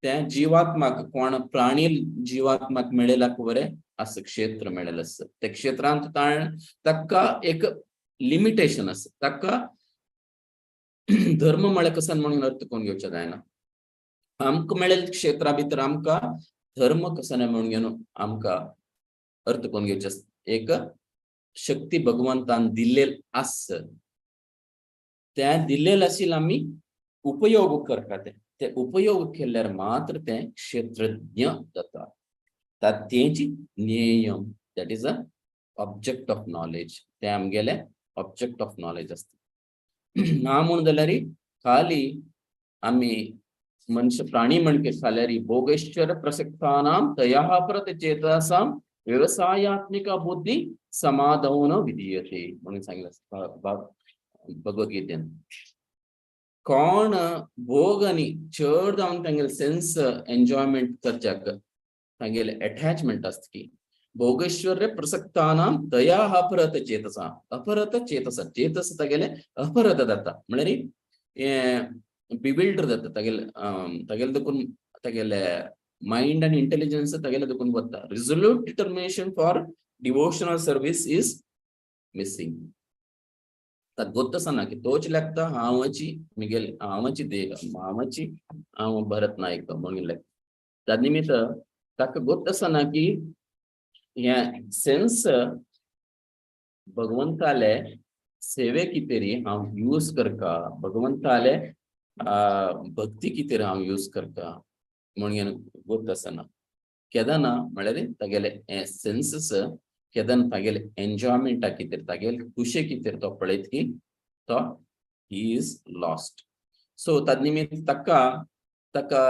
त्या जिवात्माक कोण प्राणी जिवात्माक मेळेलाक बरे असं क्षेत्र मेळेल आसा. त्या क्षेत्रांत ताका एक लिमिटेशन आसा. ताका धर्म म्हळ्यार कसो म्हणून अर्थ कोण घेवचें जायना. आमकां मेळेल क्षेत्रा भितर आमकां धर्म कसो न्हय म्हणून घेवन आमकां अर्थ कोण घेवचें. एक शक्ती भगवंतान दिल्लेल आस, त्या दिल्लेल आशिल्लें आमी उपयोग करता. ते उपयोग केल्यार मात्र तें क्षेत्रज्ञ जाता. तेंची ज्ञेय, that is a object of knowledge. तें आमगेलें ऑब्जेक्ट ऑफ नॉलेज आसता. ना म्हूण जाल्यार खाली आमी मनुष्य प्राणी म्हणके खाल्यारी भोगैश्वर प्रसक्तानां तया परत चेतसां व्यवसायात्मिका बुद्धी समाधौ न विधीयते म्हणून सांगितलं भगवद्गीतेन. कोण भोग आनी चड जावन तांगेले सेन्स एन्जॉयमेंट करच्याक तांगेले अटॅचमेंट आसता की भोगेश्वर्य प्रसक्तानां दया अपरत चेतसा, अपरत चेतसा, चेतस तागेले अपरत जाता म्हळ्यार बिविल्डर जाता. तागेले तागेले देखून तागेले मायंड आनी इंटेलिजन्स तागेले देखून वता. Resolute determination for devotional service is missing. ताका गोत्त आसना की तोच लागता हांवची मिगेल, हांवची देह, हांवची हांव भरत नायक म्हणून लागता. त्या निमित्त ताका गोत्त आसना की हे सेन्स भगवंताले सेवे कितेरी हांव यूज करका, भगवंताले भक्ती कितेर हांव यूज करता म्हणून गोत्त आसना. केदना म्हळ्यार तागेले सेन्सीस केदन तागेले एन्जॉयमेंटा कितेर, तागेले खुशे कितेर तो पळयत की तो he is lost. सो तद निमित्त ताका ताका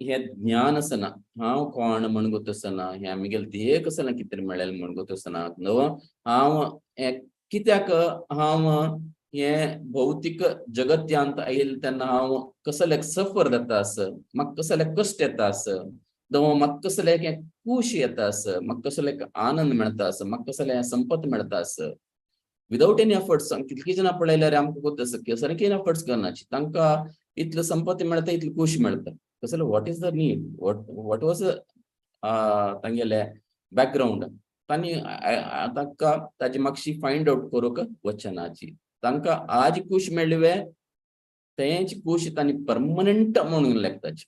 हे ज्ञान आसना, हांव कोण म्हण गोत आसना, हे आमगेले ध्येय कसलें कितें मेळ्ळें म्हण गोत आसना. न्हू हांव हें कित्याक हांव हे भौतीक जगत्यांत आयल तेन्ना हांव कसले सफर जाता आस, म्हाका कसले कश्ट येता आस, दव म्हाका कसले हें खूश येता आस, म्हाका कसले आनंद मेळटा आस, म्हाका कसले संपत मेळटा आस विदाउट एनी एफर्ट्स. कितलीं जाणां पळयल्यार आमकां गोत आसा की सारके एफर्ट्स करनाची, तांकां इतले संपत्ती मेळटा, इतली खुशी मेळटा. कसले what is the need, what was तांगेले बॅकग्रावंड, तांणी तांकां ताजी मातशी फायंड आउट करूंक वचनाची. तांकां आज खूश मेळ्ळी वे तेंच खूश तांणी परमनंट म्हणून लेखताची.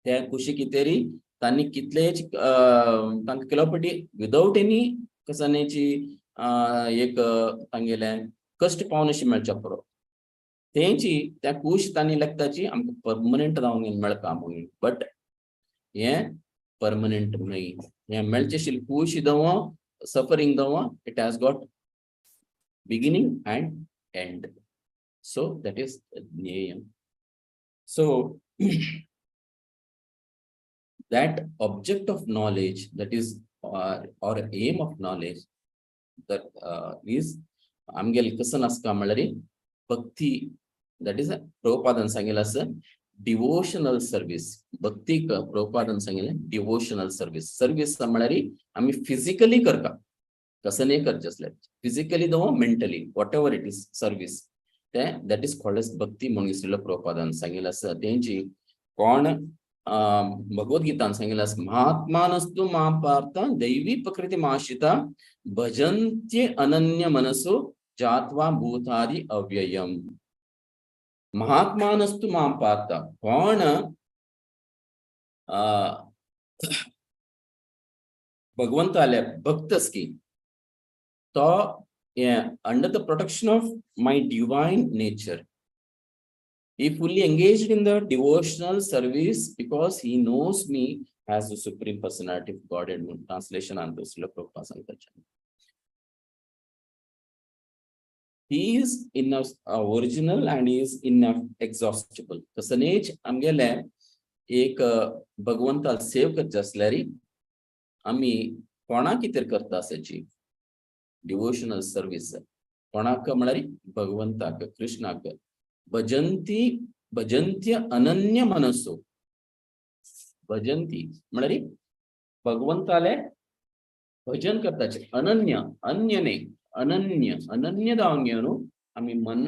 त्या खुशी कितेरी तांणी कितलेच तांकां केलो विदाउट एनी कसनेची एक तांगेले कश्ट पावन अशें मेळच्या पुरो, तेंची त्या खूश तांणी लेखताची आमकां परमनंट जावन मेळटा म्हणून. बट हें परमनंट न्हय. हें मेळचें आशिल्लें खूश दव सफरींग दव it has got beginning and end. So that is ज्ञेय. So that object of knowledge, that is or aim of knowledge, that is आमगेले कसन आसता म्हणल्यार भक्ती. That is प्रभुपादान सांगिल्लें आसा डिवोशनल सर्वीस. भक्तीक प्रभुपादान सांगिल्लें डिवोशनल सर्वीस. सर्वीस म्हळ्यार आमी फिजिकली करता, कसं करचें आसलें फिजिकली जावं mentally, whatever it is service, ते that is called as भक्ती म्हणून श्रील प्रभुपादान सांगिल्लें आसा. तेंची कोण भगवद्गीतान सांगिल्लें आसा, महात्मानस्तु मां पार्थ दैवी प्रकृतिमाश्रिता भजन्त्य अनन्य मनसो जात्वा भूतादि अव्ययम. महात्मानस्तु मां पार्थ, कोण भगवंताले भक्तस की तो under the protection of my divine nature, he fully engaged in the devotional service because he knows me as the Supreme Personality of Godhead. Translation on the Srila Prabhupada सांगता. He is in a original and he is inexhaustible. तसनेच आमगेले एक भगवंता save करचे असल्यारी आमी कोणा कितें करता आसाची डिवोशनल सर्वीस, कोणाक म्हळ्यार भगवंताक, कृष्णाक. भजंती भजंत्य अनन्य मनसो, भजंती म्हळ्यार भगवंताले भजन करताचे अनन्य, अन्य न्ही, अनन्य, अनन्य जावन घेवन आमी मन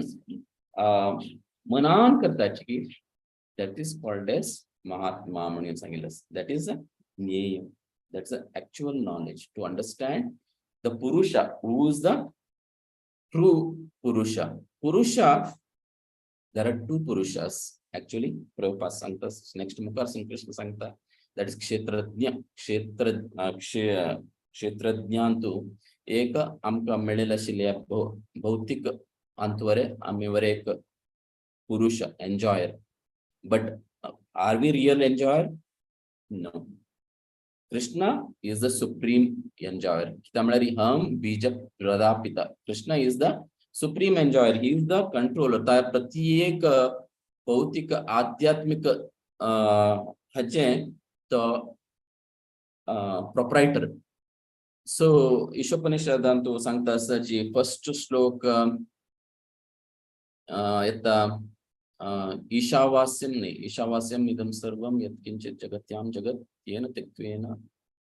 मनान करताची की that is called as Mahatma म्हणून सांगिल्लें. That is a ज्ञेय, that's a actual knowledge to understand the Purusha, who is the true Purusha. Purusha, there are two Purushas actually. Prabhupada सांगता नेक्स्ट मुखार कृष्ण सांगता, that is क्षेत्रज्ञ, क्षेत्र क्षेत्रज्ञांतु एक आमकां मेळिल्ले आशिल्ले भौतीक अंतवरे आमी वरे एक पुरुष enjoyer. But are we real enjoyer? No. Krishna is the supreme enjoyer. कित्याक म्हळ्यार हम बीज प्रदापिता. Krishna is the supreme enjoyer, he is the controller. प्रत्येक भौतिक आध्यात्मिक हाचें तो प्रोपरायटर. सो ईशोपनिषदान तूं सांगता आसा जी फर्स्ट श्लोक येता, ईशावास्यम न्ही, ईशावास्यम इदं सर्वं यत्किंचित जगत्यां जगत् येन त्यक्त्वेन.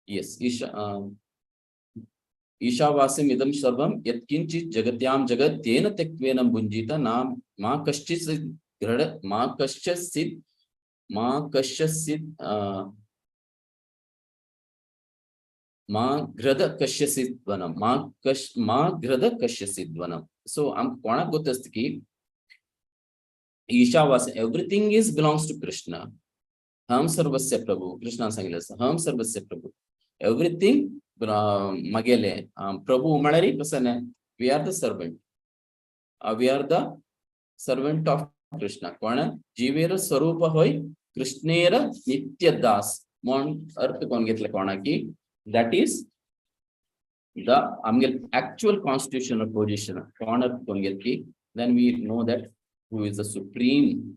येस, ईशावास्यम इदं सर्वं यत्किंचित जगत्यां जगत् तेन त्यक्त्वेन भुञ्जीत ना मा कश्चित् दृढ मा कश्चित् मा कश्चित् मा घृद कश्यसिद्वनम मा कश मा घृद कश्यसिद्वनम. सो आम कोणाक गोत आसता की Ishavasya everything is belongs to Krishna. हम सर्वस्य प्रभु, कृष्णान सांगिल्लें आसा, हम सर्वस्य प्रभु, एवरीथिंग मगेले प्रभु म्हळ्यार कसं न्ही, we are the servant, we are the servant of Krishna. कोण जीवेर स्वरूप होय कृष्णेर नित्य दास म्हूण अर्थ कोण घेतले कोणा की that is the आमगेले एक्चुअल कॉन्स्टिट्यूशनल पोजिशन कोण अर्थ कोण घेतली, then we know that who is the supreme,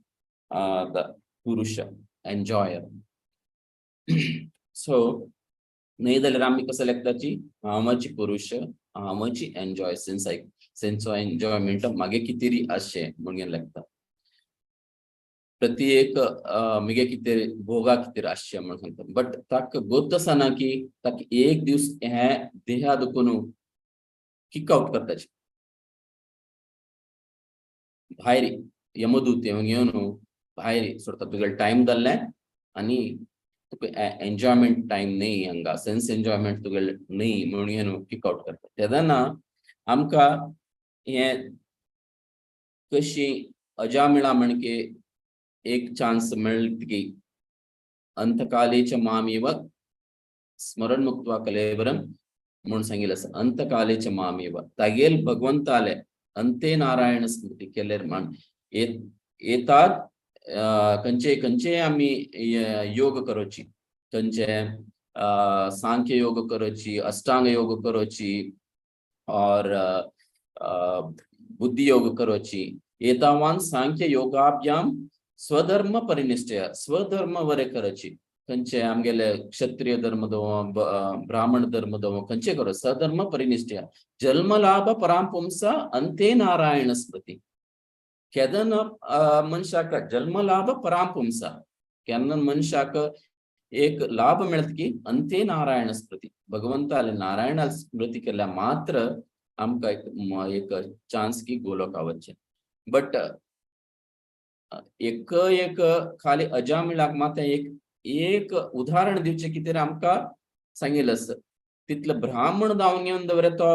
the Purusha enjoyer. So न्ही जाल्यार आमी कसं लेखताची, हांवची पुरुष, हांवची enjoy sense, sense of enjoyment मागे कितें आसचें म्हणून लेखता. प्रति एक मिगे कितें भोगा कितें आसचें म्हणून सांगता. बट ताका गोत आसना की ताका एक दीस हे देहा दुखून किक आउट करताचे भायर, यमदूत येवन घेवन भायर सोडता. तुगेले टायम जाल्लें आनी तुका एन्जॉयमेंट टायम न्ही, हांगा सेन्स एन्जॉयमेंट तुगेले न्ही म्हणून घेवन किक आउट करता. तेन्ना आमकां हें कशी अजामिळा म्हणके एक चान्स मेळ्ळी की अंतकाले च मामेव स्मरण मुक्त्वा कलेवरम म्हणून सांगितलं आसा. अंतकाले च मामेव तागेल भगवंताले अंते नारायण स्मृती केल्यार म्हण येतात. खंयचे खंयचे आमी योग करोची, खंयचे सांख्य योग करोची, अष्टांग योग करोची और बुद्धी योग करोची. एतावान सांख्य योगाभ्याम स्वधर्म परिनिष्ठय, स्वधर्म वरे करची. खंयचे आमगेले क्षत्रिय धर्म दवो, ब्राह्मण धर्म दवो, खंयचे करो सधर्म परिनिष्ठय जन्मलाभ पराम पुंसा अंते नारायण स्मृती. केदन मनशाक जन्मलाभ पराम पुंसा, केन्ना मनशाक एक लाभ मेळत की अंते नारायण स्मृती, भगवंताले नारायण स्मृती केल्यार मात्र आमकां एक चान्स की गोलोका वचचें. बट एक एक खाली अजामिळाक मात एक एक उदाहरण दिवचें कितें आमकां सांगिल्लें आसा. तितले ब्राह्मण जावन घेवन दवर तो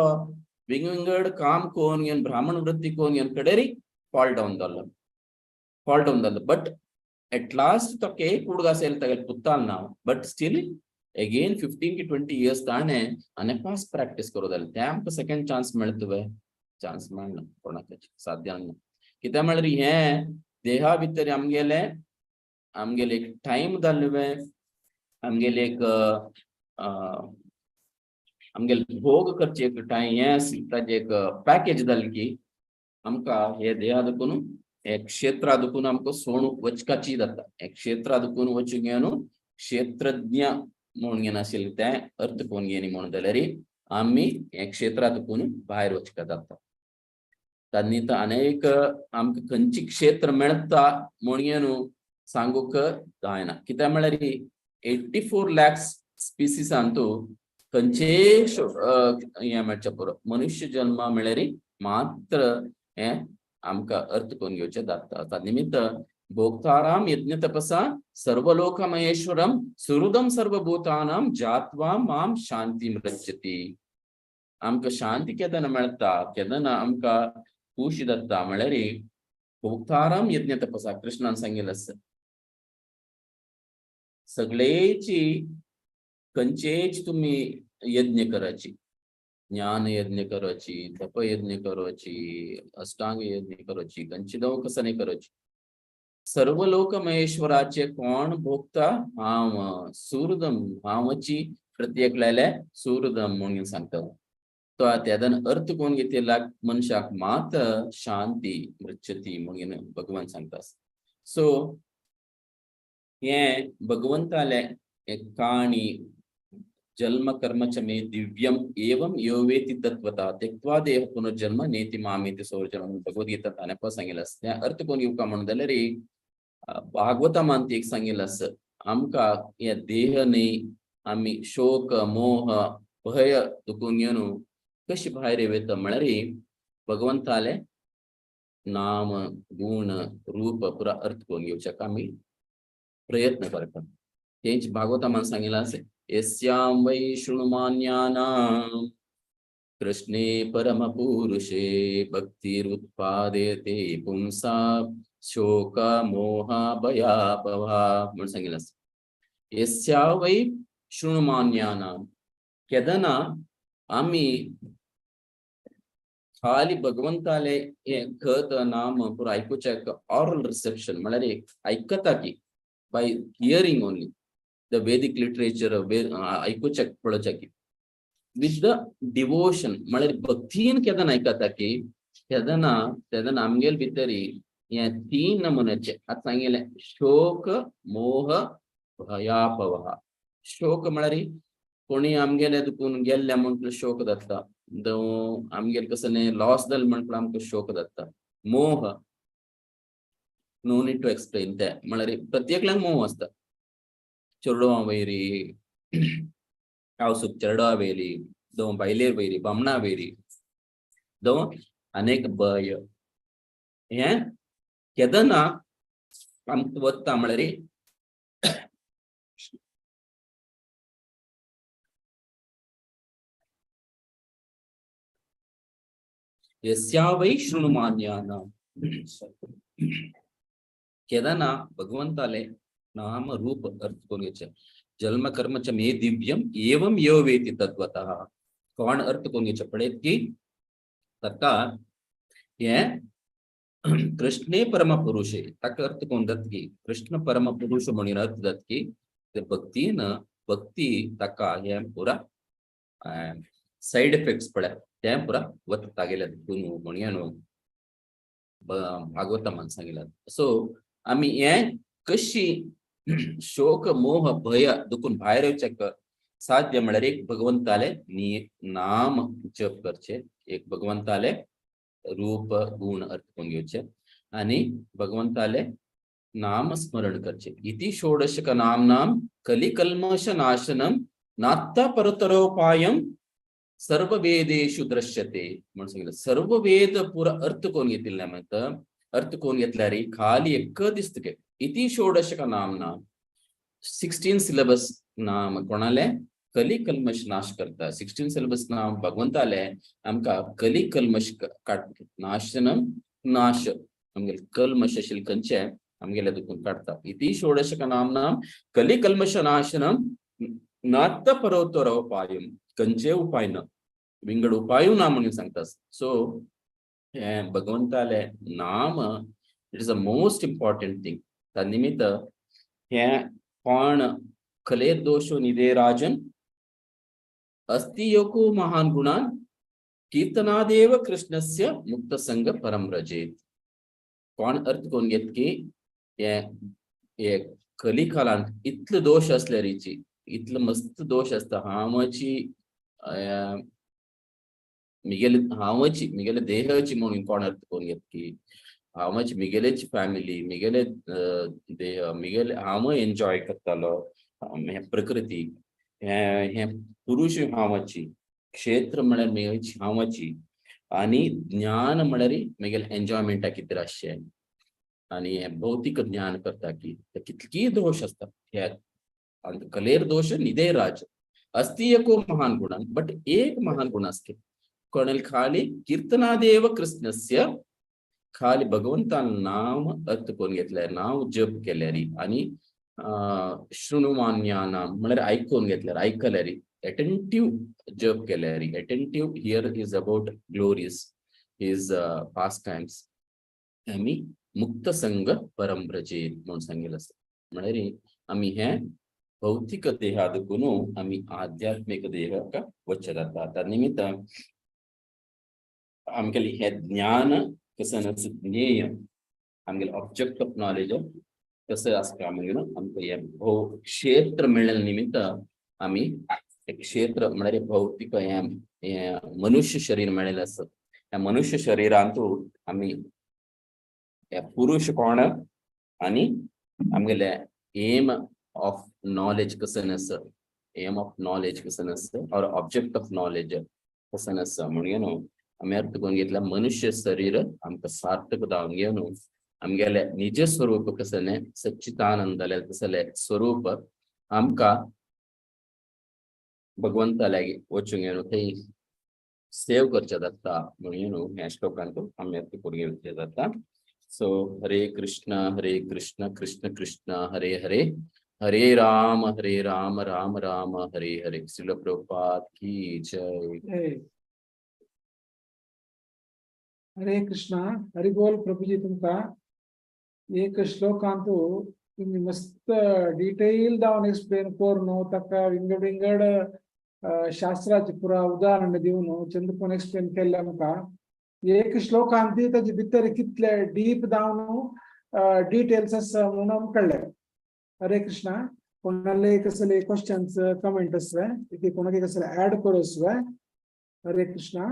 विंगविंगड काम करून घेवन ब्राह्मण वृत्ती करून घेवन कडेरी फॉल डावन जालो, फॉल डावन जालो. बट एट लास्ट तो एक उडगास येयलो तागेले पुताल नांव. बट स्टील एगेन 15 की 20 इयर्स ताणें अनेपास प्रॅक्टीस करूं जालें. तें आमकां सेकंड चान्स मेळटा वे? चान्स मेळना कोणाकच, साध्य ना. कित्याक म्हळ्यार हें देहा भितर आमगेले आमगेले एक टायम जाल्ले वे, आमगेले एक आमगेले भोग करचे एक टायम हें ताजें एक पॅकेज जालें की आमकां हे देहा दुखून हे क्षेत्रा दुखून आमकां सोणूक वचकाची जाता. हे क्षेत्रा दुखून वचूंक घेवन क्षेत्रज्ञ म्हणून घेनाशिल्लें तें अर्थ कोण घेनी म्हणून जाल्यार आमी हे क्षेत्रा दुखून भायर वचका जाता. तांणी तर अनेक आमकां खंयची क्षेत्र मेळटा म्हणून घेवन सांगूंक जायना. कित्याक म्हळ्यार 84 लॅक्स स्पिसीसांतू खंयचेय हें मेळचें पुरो मनुष्य जन्म म्हळ्यार मात्र हें आमकां अर्थ करून घेवचें जाता. ता निमित्त भोक्ताराम यज्ञ तपसा सर्वलोक महेश्वरम सुहृदम सर्वभूतानां जात्वा माम शांती रच्यती. आमकां शांती केन्ना मेळटा, केन्ना आमकां खुशी जाता म्हळ्यार भोक्ताराम यज्ञ तपसा. कृष्णान सांगिल्लें आसा सगळेची खंयचेच तुमी यज्ञ करायची, ज्ञान यज्ञ करायची, तप यज्ञ करायची, अष्टांग यज्ञ करायची, खंयची दव कसं नाही करायची, सर्व लोक महेश्वराचे कोण भोगता हांव सुहृदम, हांवची प्रत्येकल्याले सुहृदम म्हणून सांगता. तो तेदन अर्थ कोण घेतिल्ल्या मनशाक मात शांती मृच्छती म्हणून भगवान सांगता. सो हें भगवंतालें एक काणी जन्म कर्म च मे दिव्यम एवं यो वेति तत्वता त्यक्त्वा देह पुनर्जन्म नेति मामेति सौर्जन्म भगवद्गीता ताणें पळय सांगिल्लें आसा. तें अर्थ कोण घेवका म्हणून जाल्यार भागवता एक सांगिल्लें आसा, आमकां हे देह न्ही आमी शोक मोह भय दुखून घेवन कशी भायर वयता म्हळ्यार भगवंताले नाम गुण रूप पुरा अर्थ करून घेवच्याक आमी प्रयत्न करता. तेंच भागवतामान सांगिल्लें आसा, यस्यां वै शृणुमान्यानां कृष्णे परमपुरुषे भक्तिरुत्पादयते पुंसा शोक मोह भयापहा म्हणून सांगिल्लें आसा. यस्या वै शृणुमान्यानां केदना आमी खाली भगवंताले हे खत नाम पुरा आयकुच्याक ऑरल रिसेप्शन म्हळ्यार आयकता की by hearing only the Vedic literature आयकुच्याक पळोवच्याक की विथ the devotion म्हळ्यार भक्तीन केदना आयकता की तेदना तेदना आमगेल भितरी हे तीन नमुन्याचे आतां सांगिल्लें शोक मोह भयापवह. शोक म्हळ्यार कोणी आमगेले दुखून गेल्ले म्हण शोक जाता, आमगेले कसले लॉस जालें म्हण आमकां शोक जाता. मोह नो नीड टू एक्सप्लेन ते म्हळ्यार प्रत्येकल्याक मोह आसता. चेडवां वयरी आवसूक चेडवा वयली, दव बायलेर वयरी बामणा वयरी, दव अनेक भय हें केदना आमकां वता म्हळ्यार यस्या वै शृणुमान्यानां केदना भगवंताले नाम रूप अर्थ करून घेवचें. जन्म कर्म च मे दिव्यम एवं यो वेति तत्वतः कोण अर्थ करून घेवचें पळयत की ताका हें कृष्णे परमपुरुषे ताका अर्थ कोण जाता की कृष्ण परमपुरुष म्हणून अर्थ जाता की ते भक्तीन भक्ती ताका हें पुरा सायड इफेक्ट्स पळय तें पुरा वता तागेल्या दुखून म्हणया न्हू भागवतामान सांगिल्लें. सो आमी हें कशी शोक मोह भय दुखून भायर येवच्याक साध्य म्हळ्यार एक भगवंताले नाम जप करचे, एक भगवंताले रूप गुण अर्थ करून घेवचे आनी भगवंताले नाम स्मरण करचे. इति षोडशक नाम नाम कलिकल्मष नाशनम नात्ता परतरोपायम सर्व वेदेषु दृश्यते म्हणून सांगितलं. सर्व वेद पुरा अर्थ कोण घेतिल्ले म्हणटा अर्थ कोण घेतल्यार खाली एक दिसता इति षोडशक नाम नाम 16 सिलेबस नाम कोणाले कलिकल्मष नाश करता. 16 सिलेबस नाम भगवंताले आमकां कलिकल्मष काड नाशनम नाश आमगेले कल्मष आशिल्ले खंयचे आमगेले दुखून काडटा. इति षोडशक नाम नाम कलिकल्मष नाशनम नात्त परोत्तरोपायम खंयचे उपाय ना विंगड उपायूय ना म्हणून सांगता. सो हें भगवंताले नाम it is a most important thing. त्या निमित्त हें कोण खलेर दोषो निधे राजन अस्ति योको महान गुणान कीर्तनादेव कृष्णस्य मुक्त संग परम रजेत. कोण अर्थ कोण घेत की हे कलिकालांत इतले दोश असले रिची इतलो मस्त दोश आसता हांवाची मिगेले हांवाची मिगेले देहाची म्हणून कोण अर्थ कोण घेत की हांवाची मिगेलेची फॅमिली मिगेले देह मिगेले हांव एन्जॉय करतालो हें प्रकृती हें हें पुरुष हांवाची क्षेत्र म्हळ्यार मिगेली हांवाची आनी ज्ञान म्हळ्यार मिगेले एन्जॉयमेंटा कितें आसचें आनी हें भौतीक ज्ञान करता की कितलीय दोश आसता ह्या कलेर दोश निधे राज अस्ति एको महान गुण बट एक महान गुण असते कोणेल खाली कीर्तनादेव कृष्णस्य खाली भगवंतान नाम अर्थ करून घेतल्यार नाव जप केल्यार आनी शृणुमान्यानाम म्हळ्यार आयकून घेतल्यार आयकल्यार अटेंटीव जप केल्यार attentive here is about glories his pastimes आमी मुक्त संग परम व्रजेत म्हणून सांगिल्लें आसा. म्हळ्यार आमी हें भौतिक देहा दुखून आमी आध्यात्मिक देहाक वच्चें जाता. त्या निमित्त आमगेलें हें ज्ञान कसं ज्ञेय आमगेलें ऑब्जेक्ट ऑफ नॉलेज कसं आसता म्हणून आमकां हें भौ क्षेत्र मेळ्ळें निमित्त आमी क्षेत्र म्हळ्यार भौतिक हें हें मनुष्य शरीर मेळिल्लें आसा. ह्या मनुष्य शरीरांतू आमी ह्या पुरुष कोण आनी आमगेले एम ऑफ नॉलेज कसं आसा, एम ऑफ नॉलेज कसं आसा और ऑब्जेक्ट ऑफ नॉलेज कसं आसा म्हणून न्हू आमी अर्थ करून घेतला मनुष्य शरीर आमकां सार्थक जावन घेवन आमगेले निज स्वरूप कसलें सच्चिदानंदाले तसले स्वरूप आमकां भगवंता लागीं वचूंक येवन थंय सेव करचें जाता म्हणून न्हू ह्या श्लोकांत आमी अर्थ करून घेवचें जाता. सो हरे कृष्ण हरे कृष्ण कृष्ण कृष्ण हरे हरे, हरे राम हरे राम राम राम हरे हरे. श्रील प्रभुपाद की जय. जय. हरे कृष्ण. हरि बोल प्रभुजी. तुमका एक श्लोकांतु तुम्ही मस्त डिटेल दावन एक्सप्लेन करून ताका विंगड विंगड शास्त्राचे पुरा उदाहरण दिवन चंद्रकोण एक्सप्लेन केल्ले आमकां. एक श्लोकांती ताजे भितर कितले डीप जावन डिटेल्स आसा म्हणून कळ्ळे. हरे कृष्णा. कोणाले कसले क्वेश्चन्स, कमेंट आसले, कोणाक कसले ऍड करूं. हरे कृष्णा.